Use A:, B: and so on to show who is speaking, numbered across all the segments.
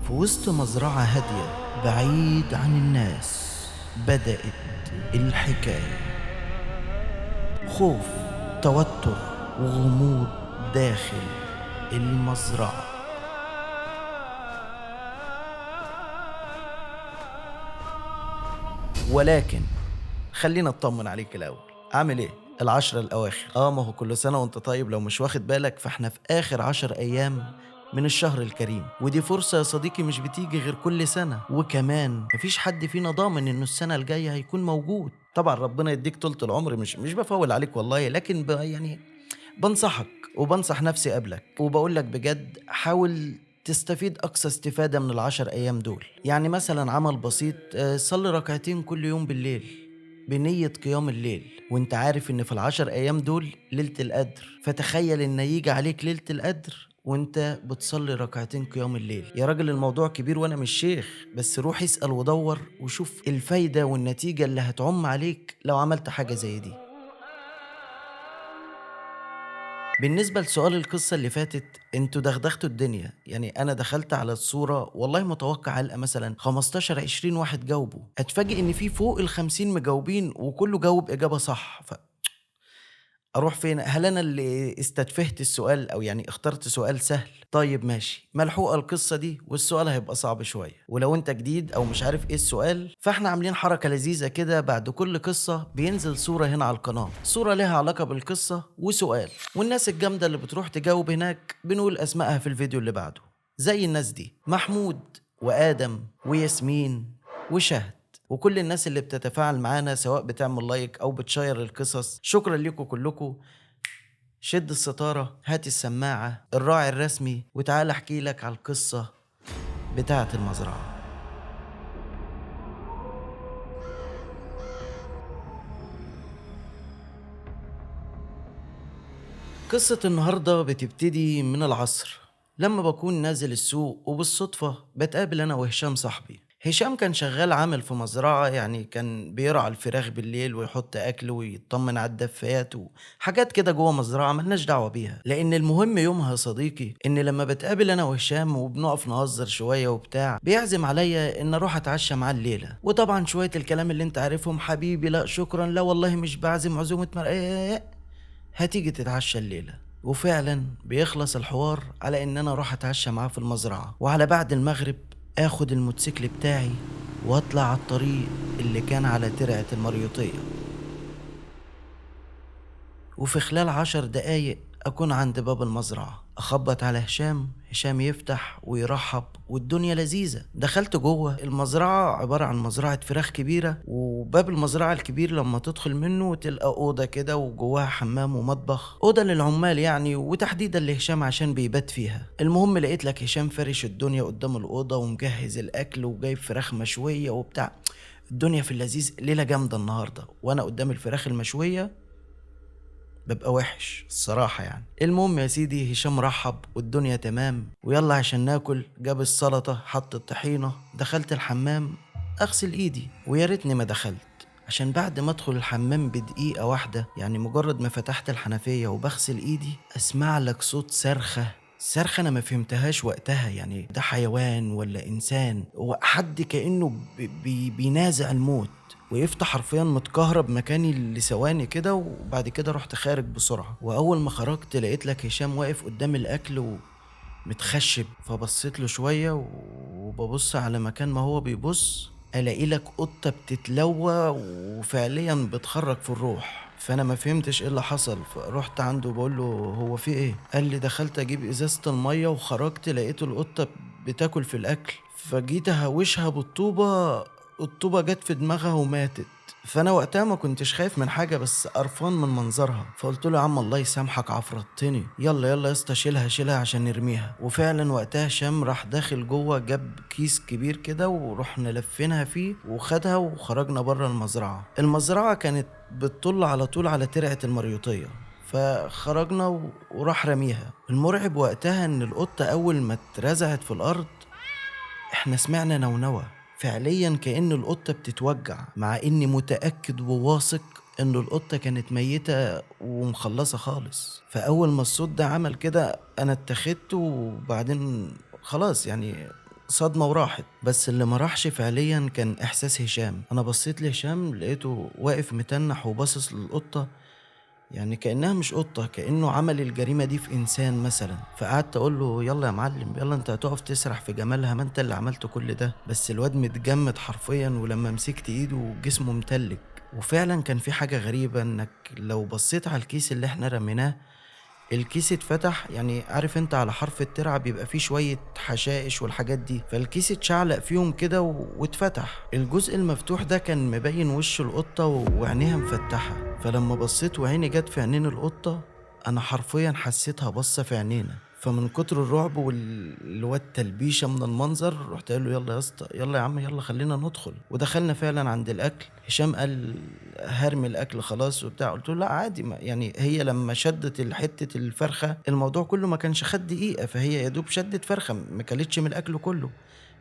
A: في وسط مزرعة هادية بعيد عن الناس بدأت الحكاية. خوف، توتر، وغموض داخل المزرعة. ولكن خلينا اطمن عليك الأول. عامل ايه؟ العشرة الأواخر. ما هو كل سنة وانت طيب. لو مش واخد بالك فاحنا في آخر 10 أيام من الشهر الكريم، ودي فرصة يا صديقي مش بتيجي غير كل سنة، وكمان مفيش حد فينا ضامن انه السنة الجاية هيكون موجود. طبعا ربنا يديك طولة العمر، مش بفول عليك والله، لكن يعني بنصحك وبنصح نفسي قبلك، وبقول لك بجد حاول تستفيد أقصى استفادة من ال10 أيام دول. يعني مثلا عمل بسيط، صلي ركعتين كل يوم بالليل بنية قيام الليل، وانت عارف ان في ال10 أيام دول ليلة القدر، فتخيل ان يجي عليك ليلة القدر وانت بتصلي ركعتين قيام الليل. يا راجل الموضوع كبير وانا مش شيخ، بس روح اسأل ودور وشوف الفايدة والنتيجة اللي هتعم عليك لو عملت حاجة زي دي. بالنسبة لسؤال القصة اللي فاتت، انتوا دغدغتوا الدنيا. يعني انا دخلت على الصورة والله متوقع هلقى مثلا 15-20 واحد جاوبوا، اتفاجئ ان في فوق 50 مجاوبين وكله جاوب اجابة صح. اروح فين؟ هل انا اللي استتفهت السؤال او يعني اخترت سؤال سهل؟ طيب ماشي، ملحوقة القصة دي والسؤال هيبقى صعب شوية. ولو انت جديد او مش عارف ايه السؤال، فاحنا عاملين حركة لذيذة كده، بعد كل قصة بينزل صورة هنا على القناة، صورة لها علاقة بالقصة وسؤال، والناس الجامدة اللي بتروح تجاوب هناك بنقول اسمائها في الفيديو اللي بعده، زي الناس دي: محمود وآدم وياسمين وشهد، وكل الناس اللي بتتفاعل معانا سواء بتعمل like او بتشير القصص. شكرا لكم كلكم. شد الستارة، هات السماعة، الراعي الرسمي، وتعال احكي لك على القصة بتاعة المزرعة. قصة النهاردة بتبتدي من العصر، لما بكون نازل السوق وبالصدفة بتقابل أنا وهشام صاحبي. هشام كان شغال عامل في مزرعة، يعني كان بيرعى الفراخ بالليل ويحط أكل ويطمن على الدفايات وحاجات كده جوه مزرعة ملناش دعوة بيها. لأن المهم يومها يا صديقي إن لما بتقابل أنا وهشام وبنقف نهزر شوية وبتاع، بيعزم عليا إن أروح أتعشى معاه الليلة، وطبعا شوية الكلام اللي أنت عارفهم: حبيبي لا شكرا، لا والله مش بعزم عزومة هتيجي تتعشى الليلة. وفعلا بيخلص الحوار على إن أنا أروح أتعشى معاه في المزرعة. وعلى بعد المغرب اخد الموتوسيكل بتاعي واطلع على الطريق اللي كان على ترعة المريوطية، وفي خلال 10 دقايق اكون عند باب المزرعة. اخبط على هشام، هشام يفتح ويرحب والدنيا لذيذة. دخلت جوه المزرعة، عبارة عن مزرعة فراخ كبيرة، وباب المزرعة الكبير لما تدخل منه تلقى أوضة كده وجواها حمام ومطبخ، أوضة للعمال يعني، وتحديدا لهشام عشان بيبات فيها. المهم لقيت لك هشام فارش الدنيا قدام الأوضة ومجهز الأكل وجايب فراخ مشوية وبتاع، الدنيا في اللذيذ، ليلة جامدة النهاردة. وأنا قدام الفراخ المشوية ببقى وحش الصراحة يعني. المهم يا سيدي هشام رحب والدنيا تمام، ويلا عشان ناكل. جاب السلطة، حط الطحينة، دخلت الحمام أغسل إيدي، ويا ريتني ما دخلت، عشان بعد ما أدخل الحمام بدقيقة واحدة، يعني مجرد ما فتحت الحنفية وبغسل إيدي، أسمع لك صوت صرخة. صرخة أنا ما فهمتهاش وقتها، يعني ده حيوان ولا إنسان؟ وحد كأنه بينازع الموت. وقفت حرفيا متكهرب مكاني لثواني كده، وبعد كده رحت خارج بسرعة. وأول ما خرجت لقيت لك هشام واقف قدام الأكل ومتخشب، فبصيت له شوية وببص على مكان ما هو بيبص، ألاقي لك قطة بتتلوى وفعليا بتخرج في الروح. فأنا ما فهمتش إيه اللي حصل، فرحت عنده بقول له هو في إيه؟ قال لي دخلت أجيب إزازة المية وخرجت لقيت القطة بتاكل في الأكل، فجيت أهوشها بالطوبة، الطوبة جت في دماغها وماتت. فأنا وقتها ما كنتش خايف من حاجة، بس قرفان من منظرها. فقلت له يا عم الله يسامحك عفرتني، يلا يلا يا اسطى شيلها شيلها عشان نرميها. وفعلا وقتها هشام راح داخل جوه، جاب كيس كبير كده ورحنا لفينها فيه وخدها وخرجنا بره المزرعة. المزرعة كانت بتطل على طول على ترعة المريوطية، فخرجنا وراح رميها. المرعب وقتها ان القطة اول ما اترزعت في الارض احنا سمعنا نونوة، فعليا كأن القطة بتتوجع، مع اني متأكد وواثق ان القطة كانت ميتة ومخلصة خالص. فاول ما الصوت ده عمل كده انا اتخذت، وبعدين خلاص يعني صدمة وراحت. بس اللي ما راحش فعليا كان احساس هشام. انا بصيت لهشام لقيته واقف متنح وباصص للقطة، يعني كأنها مش قطة، كأنه عمل الجريمة دي في إنسان مثلا. فقعدت أقول له يلا يا معلم، يلا أنت هتقف تسرح في جمالها، ما أنت اللي عملت كل ده. بس الواد متجمد حرفيا، ولما مسكت إيده جسمه متلج. وفعلا كان في حاجة غريبة، إنك لو بصيت على الكيس اللي احنا رميناه، الكيس اتفتح، يعني عارف انت على حرف الترعة بيبقى فيه شوية حشائش والحاجات دي، فالكيس اتشعلق فيهم كده واتفتح. الجزء المفتوح ده كان مبين وش القطة وعينيها مفتحة، فلما بصيت وعيني جت في عينين القطة، انا حرفيا حسيتها بصة في عينينا. فمن كتر الرعب واللي هو التلبيشه من المنظر، رحت قايل له يلا يا اسطى، يلا يا عم، يلا خلينا ندخل. ودخلنا فعلا عند الاكل. هشام قال هرمي الاكل خلاص وبتاع، قلت له لا عادي، ما يعني هي لما شدت حتة الفرخه الموضوع كله ما كانش خد دقيقة، فهي يا دوب شدت فرخة ما كلتش من الاكل كله،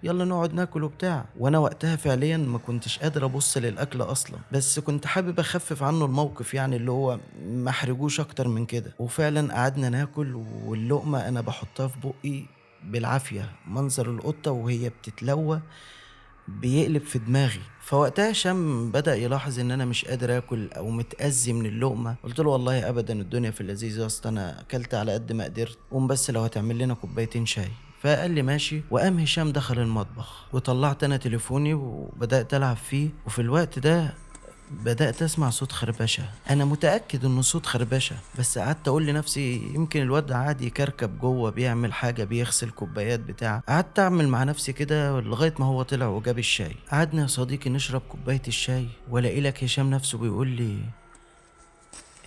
A: يلا نقعد ناكل وبتاع. وانا وقتها فعليا ما كنتش قادر ابص للاكل اصلا، بس كنت حابب اخفف عنه الموقف، يعني اللي هو ما احرجوش اكتر من كده. وفعلا قعدنا ناكل، واللقمه انا بحطها في بقي بالعافية، منظر القطة وهي بتتلوى بيقلب في دماغي. فوقتها هشام بدأ يلاحظ ان انا مش قادر اكل او متأذي من اللقمة. قلت له والله ابدا الدنيا في اللذيذ يا اسطى، انا اكلت على قد ما قدرت، قوم بس لو هتعمل لنا كوبايتين شاي. فقال لي ماشي. وقام هشام دخل المطبخ، وطلعت انا تليفوني وبدأت العب فيه. وفي الوقت ده بدأت أسمع صوت خربشة، أنا متأكد إنه صوت خربشة، بس قعدت أقول لنفسي يمكن الواد قاعد يكركب جوه، بيعمل حاجة، بيغسل كوبايات بتاع. قعدت أعمل مع نفسي كده لغاية ما هو طلع وجاب الشاي. قعدنا يا صديقي نشرب كوباية الشاي، ولاقي لك هشام نفسه بيقول لي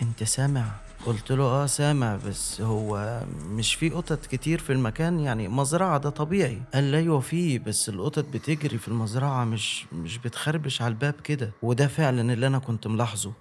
A: أنت سامع؟ قلت له آه سامع، بس هو مش في قطط كتير في المكان، يعني مزرعة ده طبيعي. قال لي أيوة فيه، بس القطط بتجري في المزرعة، مش بتخربش على الباب كده. وده فعلا اللي أنا كنت ملاحظة،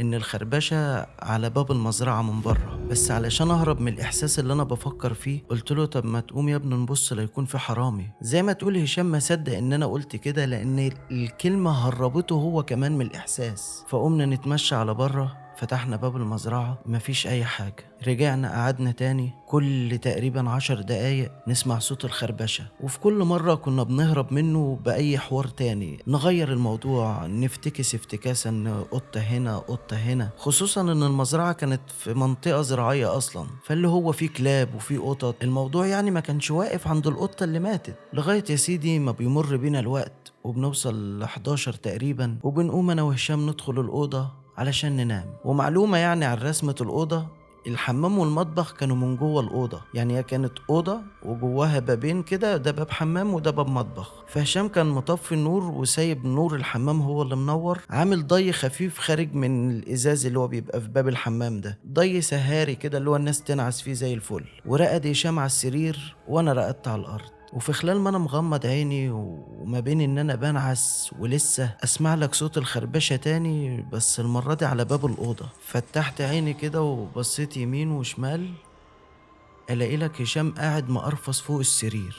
A: إن الخربشة على باب المزرعة من بره. بس علشان أهرب من الإحساس اللي أنا بفكر فيه قلت له طب ما تقوم يا ابني نبص لا يكون في حرامي. زي ما تقول هشام ما صدق إن أنا قلت كده، لأن الكلمة هربته هو كمان من الإحساس. فقمنا نتمشى على بره، فتحنا باب المزرعة مفيش أي حاجة. رجعنا قعدنا تاني، كل تقريبا 10 دقايق نسمع صوت الخربشة، وفي كل مرة كنا بنهرب منه بأي حوار تاني، نغير الموضوع، نفتكس افتكاسة ان قطة هنا قطة هنا، خصوصا ان المزرعة كانت في منطقة زراعية أصلا، فاللي هو فيه كلاب وفيه قطط، الموضوع يعني ما كانش واقف عند القطة اللي ماتت. لغاية يا سيدي ما بيمر بينا الوقت وبنوصل ل11 تقريبا، وبنقوم أنا وهشام ندخل الأوضة علشان ننام. ومعلومة يعني عن رسمة الأوضة، الحمام والمطبخ كانوا من جوه الأوضة، يعني هي كانت أوضة وجواها بابين كده، ده باب حمام وده باب مطبخ. فهشام كان مطفي النور وسايب نور الحمام هو اللي منور، عامل ضي خفيف خارج من الإزاز اللي هو بيبقى في باب الحمام ده، ضي سهاري كده اللي هو الناس تنعس فيه زي الفل. ورقد هشام على السرير وأنا رقدت على الأرض. وفي خلال ما انا مغمض عيني وما بين ان انا بنعس ولسه اسمع لك صوت الخربشه تاني، بس المرة دي على باب الاوضة. فتحت عيني كده وبصيت يمين وشمال، الاقي لك هشام قاعد مقرفص فوق السرير.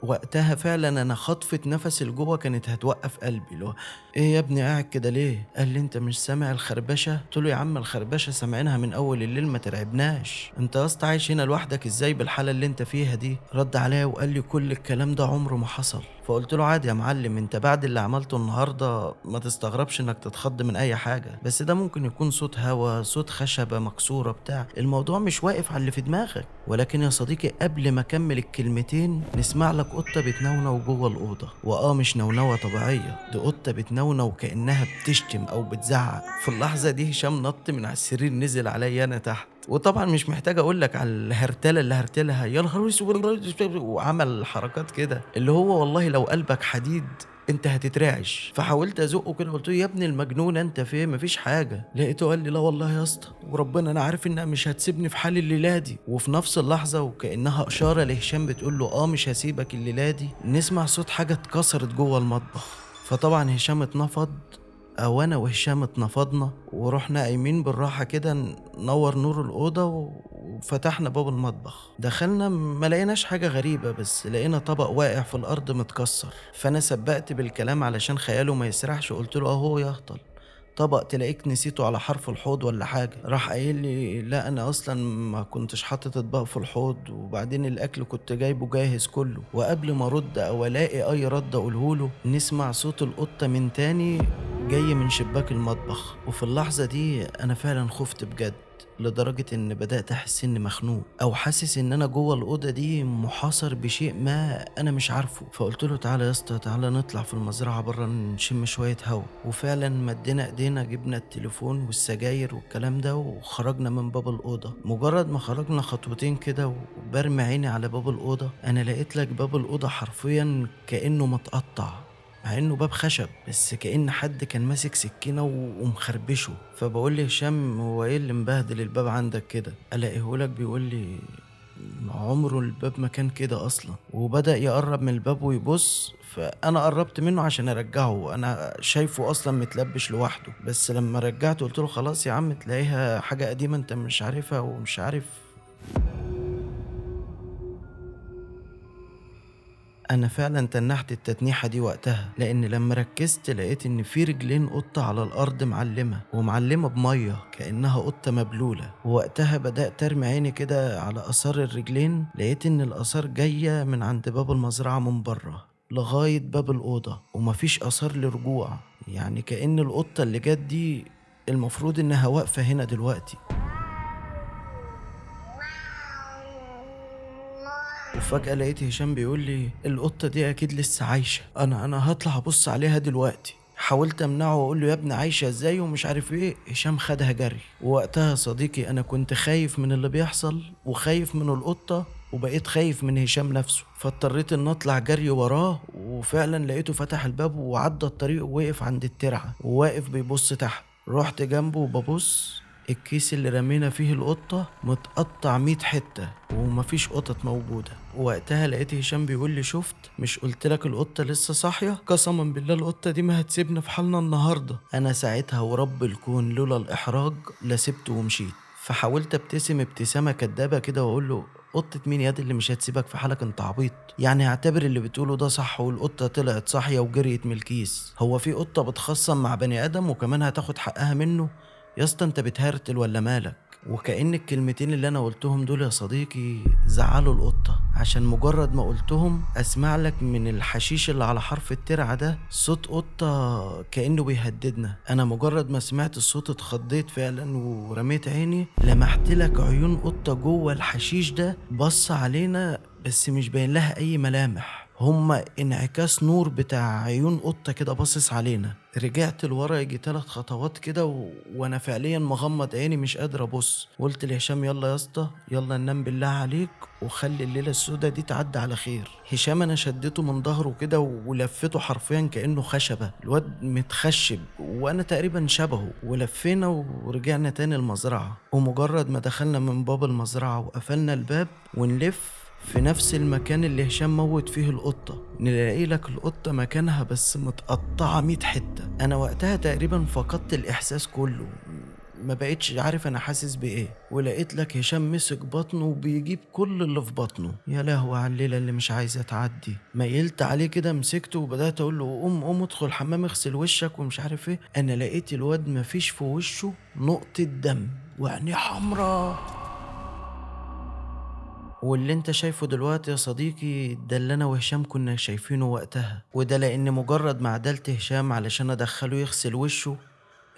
A: وقتها فعلا انا خطفة نفس لجوه كانت هتوقف قلبي، لو ايه يا ابني قاعد كده ليه؟ قال لي انت مش سامع الخربشه؟ قلت له يا عم الخربشه سامعينها من اول الليل، ما ترعبناش، انت يا اسطى عايش هنا لوحدك ازاي بالحالة اللي انت فيها دي؟ رد عليا وقال لي كل الكلام ده عمره ما حصل. فقلت له عادي يا معلم، انت بعد اللي عملته النهارده ما تستغربش انك تتخض من اي حاجة، بس ده ممكن يكون صوت هوا، صوت خشبه مكسورة بتاع، الموضوع مش واقف على اللي في دماغك. ولكن يا صديقي قبل ما اكمل الكلمتين نسمع لك قطة بتنونو جوه الاوضة، واه مش نونوه طبيعية، دي قطة بتنونو كانها بتشتم او بتزعق. في اللحظة دي هشام نط من على السرير نزل عليا انا تحت، وطبعا مش محتاج اقول لك على الهرتله اللي هرتلها، يا نهار اسود، وعمل حركات كده اللي هو والله لو قلبك حديد انت هتترعش. فحاولت ازقه كده، قلت له يا ابن المجنون انت فين؟ مفيش حاجة. لقيته قال لي لا والله يا اسطى وربنا انا عارف انها مش هتسيبني في حالي الليلة دي. وفي نفس اللحظة وكانها اشارة لهشام بتقول له مش هسيبك الليلة دي، نسمع صوت حاجة اتكسرت جوه المطبخ. فطبعا هشام اتنفض، او انا وهشام اتنفضنا، ورحنا قايمين بالراحة كده ننور نور الاوضة وفتحنا باب المطبخ. دخلنا ما لقيناش حاجة غريبة، بس لقينا طبق واقع في الارض متكسر. فانا سبقت بالكلام علشان خياله ما يسرحش، قلت له اهو يهطل طبق تلاقيك نسيته على حرف الحوض ولا حاجة. راح قايل لي لا انا اصلا ما كنتش حاطط اطباق في الحوض، وبعدين الاكل كنت جايبه جاهز كله. وقبل ما ارد او الاقي اي رد اقوله له، نسمع صوت القطة من تاني جاي من شباك المطبخ. وفي اللحظة دي انا فعلا خفت بجد، لدرجة إن بدأت أحس إني مخنوق، أو حاسس إن أنا جوه الأوضة دي محاصر بشيء ما أنا مش عارفه. فقلت له تعالى يا اسطى، تعالى نطلع في المزرعة بره نشم شوية هوا. وفعلا مدينا إيدينا، جبنا التليفون والسجاير والكلام ده، وخرجنا من باب الأوضة. مجرد ما خرجنا خطوتين كده وبرمي عيني على باب الأوضة، أنا لقيت لك باب الأوضة حرفيا كأنه متقطع، مع انه باب خشب، بس كأن حد كان ماسك سكينة ومخربشه. فبقول لي هشام هو ايه اللي مبهدل الباب عندك كده؟ الاقيهولك بيقول لي عمره الباب ما كان كده اصلا. وبدأ يقرب من الباب ويبص، فانا قربت منه عشان ارجعه، انا شايفه اصلا متلبش لوحده. بس لما رجعته قلت له خلاص يا عم، تلاقيها حاجة قديمة انت مش عارفها ومش عارف. أنا فعلا تنحت التتنيحة دي وقتها، لأن لما ركزت لقيت إن في رجلين قطة على الأرض معلمة، ومعلمة بمية كأنها قطة مبلولة. ووقتها بدأت أرمي عيني كده على آثار الرجلين، لقيت إن الآثار جاية من عند باب المزرعة من بره لغاية باب الأوضة، ومفيش آثار لرجوع، يعني كأن القطة اللي جت دي المفروض إنها واقفة هنا دلوقتي. وفجأة لقيت هشام بيقول لي القطة دي أكيد لسه عايشة، أنا هطلع أبص عليها دلوقتي. حاولت أمنعه وأقول له يا ابني عايشة إزاي ومش عارف إيه، هشام خدها جري. ووقتها صديقي أنا كنت خايف من اللي بيحصل وخايف من القطة، وبقيت خايف من هشام نفسه، فاضطريت ان اطلع جري وراه. وفعلا لقيته فتح الباب وعدى الطريق ووقف عند الترعة وواقف بيبص تحت. رحت جنبه وببص، الكيس اللي رمينا فيه القطة متقطع 100 حتة ومفيش قطط موجودة. وقتها لقيت هشام بيقول لي شفت، مش قلت لك القطة لسه صاحية؟ قسما بالله القطة دي ما هتسيبنا في حالنا النهاردة. أنا ساعتها ورب الكون لولا الإحراج لسبته ومشيت. فحاولت ابتسم ابتسامة كدابة كده واقول له قطة مين يا دي اللي مش هتسيبك في حالك، انت عبيط؟ يعني اعتبر اللي بتقوله ده صح والقطة طلعت صاحية وجريت من الكيس. هو في قطة بتخصم مع بني آدم وكمان هتاخد حقها منه؟ يا اسطى انت بتهرتل ولا مالك؟ وكأن الكلمتين اللي انا قلتهم دول يا صديقي زعلوا القطة، عشان مجرد ما قلتهم اسمع لك من الحشيش اللي على حرف الترعة ده صوت قطة كأنه بيهددنا. انا مجرد ما سمعت الصوت اتخضيت فعلا ورميت عيني، لمحت لك عيون قطة جوه الحشيش ده بص علينا، بس مش باين لها اي ملامح، هما انعكاس نور بتاع عيون قطة كده باصص علينا. رجعت لورا يجي 3 خطوات كده وانا فعليا مغمض عيني مش قادر ابص. قلت لهشام يلا يا اسطى، يلا ننام بالله عليك وخلي الليلة السودة دي تعدي على خير. هشام انا شدته من ظهره كده ولفته حرفيا كأنه خشبة، الواد متخشب وانا تقريبا شبهه. ولفينا ورجعنا تاني المزرعة، ومجرد ما دخلنا من باب المزرعة وقفلنا الباب ونلف في نفس المكان اللي هشام موت فيه القطة، نلاقي لك القطة مكانها بس متقطعة 100 حتة. أنا وقتها تقريبا فقدت الإحساس كله، ما بقيتش عارف أنا حاسس بإيه. ولقيت لك هشام مسك بطنه وبيجيب كل اللي في بطنه. يا لهوي على الليلة اللي مش عايزة تعدي. ميلت عليه كده مسكته وبدأت أقول له قوم قوم ادخل الحمام اغسل وشك ومش عارف إيه. أنا لقيت الواد مفيش في وشه نقطة دم وعينيه حمرا. واللي انت شايفه دلوقتي يا صديقي ده اللي انا وهشام كنا شايفينه وقتها، وده لان مجرد ما عدلت هشام علشان ادخله يغسل وشه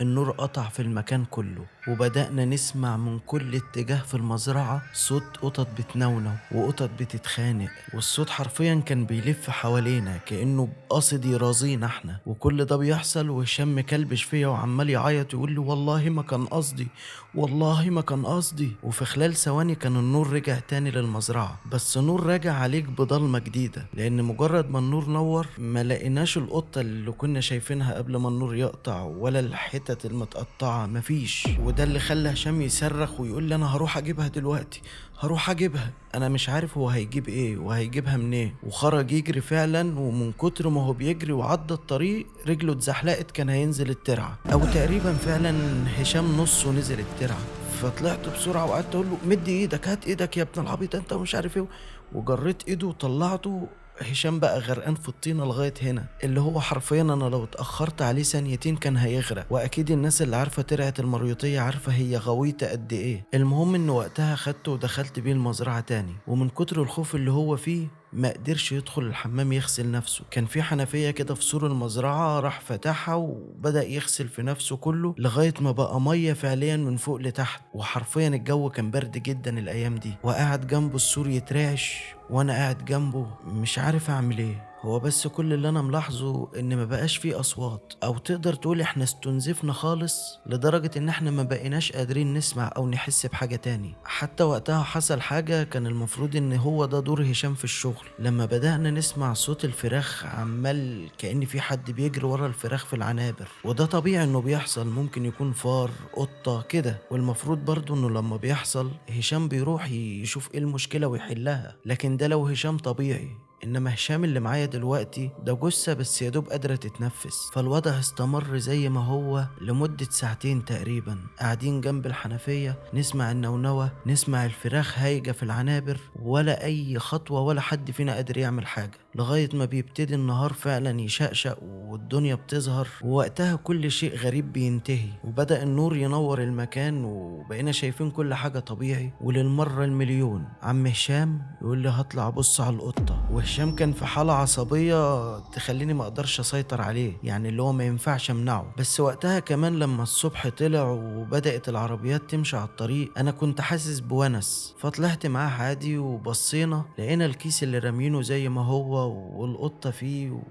A: النور قطع في المكان كله، وبدأنا نسمع من كل اتجاه في المزرعة صوت قطط بتنونو وقطط بتتخانق، والصوت حرفيا كان بيلف حوالينا كأنه قاصد يرازينا احنا. وكل ده بيحصل وهشام مكلبش فيا وعمال يعيط يقول لي والله ما كان قصدي، والله ما كان قصدي. وفي خلال ثواني كان النور رجع تاني للمزرعة، بس نور راجع عليك بضلمة جديدة، لأن مجرد ما النور نور ما لقيناش القطة اللي كنا شايفينها قبل ما النور يقطع ولا الحتت المتقطعة، مفيش. وده اللي خلى هشام يصرخ ويقول لي انا هروح اجيبها دلوقتي، هروح اجيبها. انا مش عارف هو هيجيب ايه وهيجيبها منين. وخرج يجري فعلا، ومن كتر ما هو بيجري وعدى الطريق رجله اتزحلقت، كان هينزل الترعة، او تقريبا فعلا هشام نصه نزل الترعة. فطلعت بسرعة وقعدت اقول له مد ايدك، هات ايدك يا ابن العبيط انت ومش عارف ايه، وجريت ايده وطلعته. هشام بقى غرقان في الطينة لغاية هنا، اللي هو حرفيا انا لو اتأخرت عليه ثانيتين كان هيغرق. واكيد الناس اللي عارفة ترعة المريوطية عارفة هي غويطة قد ايه. المهم ان وقتها خدته ودخلت بيه المزرعة تاني، ومن كتر الخوف اللي هو فيه ما قدرش يدخل الحمام يغسل نفسه. كان في حنفية كده في سور المزرعة، راح فتحها وبدأ يغسل في نفسه كله لغاية ما بقى مية فعليا من فوق لتحت. وحرفيا الجو كان برد جدا الأيام دي، وقعد جنبه السور يترعش وأنا قاعد جنبه مش عارف أعمل إيه. هو بس كل اللي أنا ملاحظه إن ما بقاش فيه أصوات، أو تقدر تقول إحنا استنزفنا خالص لدرجة إن إحنا ما بقيناش قادرين نسمع أو نحس بحاجة تاني. حتى وقتها حصل حاجة كان المفروض إن هو ده دور هشام في الشغل، لما بدأنا نسمع صوت الفراخ عمال كأن في حد بيجري ورا الفراخ في العنابر، وده طبيعي إنه بيحصل، ممكن يكون فار، قطة كده. والمفروض برضو إنه لما بيحصل هشام بيروح يشوف إيه المشكلة ويحلها، لكن ده لو هشام طبيعي. إنما هشام اللي معايا دلوقتي ده جثة بس يدوب قادرة تتنفس. فالوضع استمر زي ما هو لمدة ساعتين تقريبا، قاعدين جنب الحنفية نسمع النونوة، نسمع الفراخ هايجة في العنابر، ولا أي خطوة ولا حد فينا قادر يعمل حاجة، لغاية ما بيبتدي النهار فعلا يشقشق والدنيا بتظهر. ووقتها كل شيء غريب بينتهي، وبدأ النور ينور المكان وبقينا شايفين كل حاجة طبيعي. وللمرة المليون عم هشام يقول لي هطلع أبص على القطة، وهشام كان في حالة عصبية تخليني ما اقدرش اسيطر عليه، يعني اللي هو ما ينفعش امنعه. بس وقتها كمان لما الصبح طلع وبدأت العربيات تمشي على الطريق انا كنت حاسس بونس، فطلعت معاه عادي وبصينا لقينا الكيس اللي رامينه زي ما هو والقطة فيه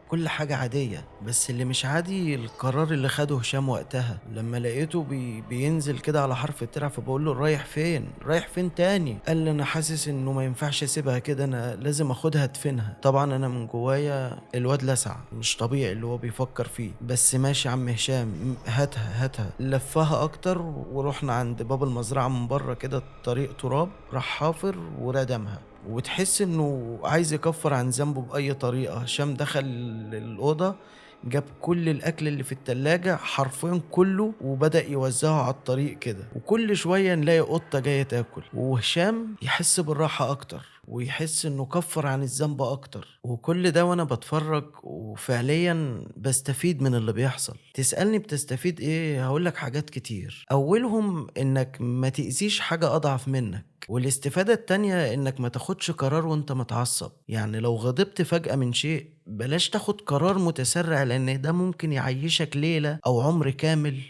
A: كل حاجة عادية. بس اللي مش عادي القرار اللي خده هشام وقتها، لما لقيته بينزل كده على حرف الترع، فبقول له رايح فين؟ رايح فين تاني؟ قال لي انا حاسس انه ما ينفعش اسيبها كده، انا لازم اخدها ادفنها. طبعا انا من جوايا الواد لسع، مش طبيعي اللي هو بيفكر فيه، بس ماشي عم هشام هاتها هاتها. لفها اكتر ورحنا عند باب المزرعة من بره كده طريق تراب، راح حافر وردمها، وتحس انه عايز يكفر عن ذنبه باي طريقه. هشام دخل الاوضه جاب كل الاكل اللي في التلاجة حرفيا كله، وبدأ يوزعه على الطريق كده، وكل شويه نلاقي قطه جايه تاكل، وهشام يحس بالراحه اكتر ويحس انه كفر عن الذنب اكتر. وكل ده وانا بتفرج وفعليا بستفيد من اللي بيحصل. تسألني بتستفيد ايه؟ هقولك حاجات كتير. اولهم انك ما تأذيش حاجة اضعف منك، والاستفادة التانية انك ما تاخدش قرار وانت متعصب. يعني لو غضبت فجأة من شيء بلاش تاخد قرار متسرع، لان ده ممكن يعيشك ليلة او عمر كامل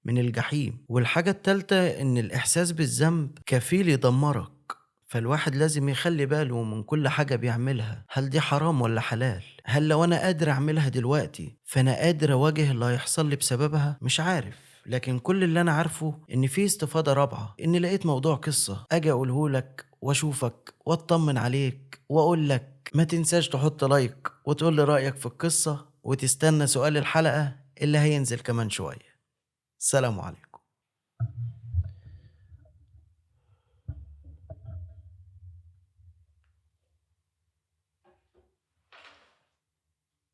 A: من الجحيم. والحاجة التالتة ان الاحساس بالذنب كفيل يدمرك، فالواحد لازم يخلي باله من كل حاجة بيعملها، هل دي حرام ولا حلال؟ هل لو أنا قادر أعملها دلوقتي فأنا قادر أواجه اللي هيحصل لي بسببها؟ مش عارف. لكن كل اللي أنا عارفه إن في استفادة رابعة، إن لقيت موضوع قصة أجي أقوله لك وأشوفك وأطمن عليك وأقول لك ما تنساش تحط like وتقول لي رأيك في القصة، وتستنى سؤال الحلقة اللي هينزل كمان شوية. سلام عليكم.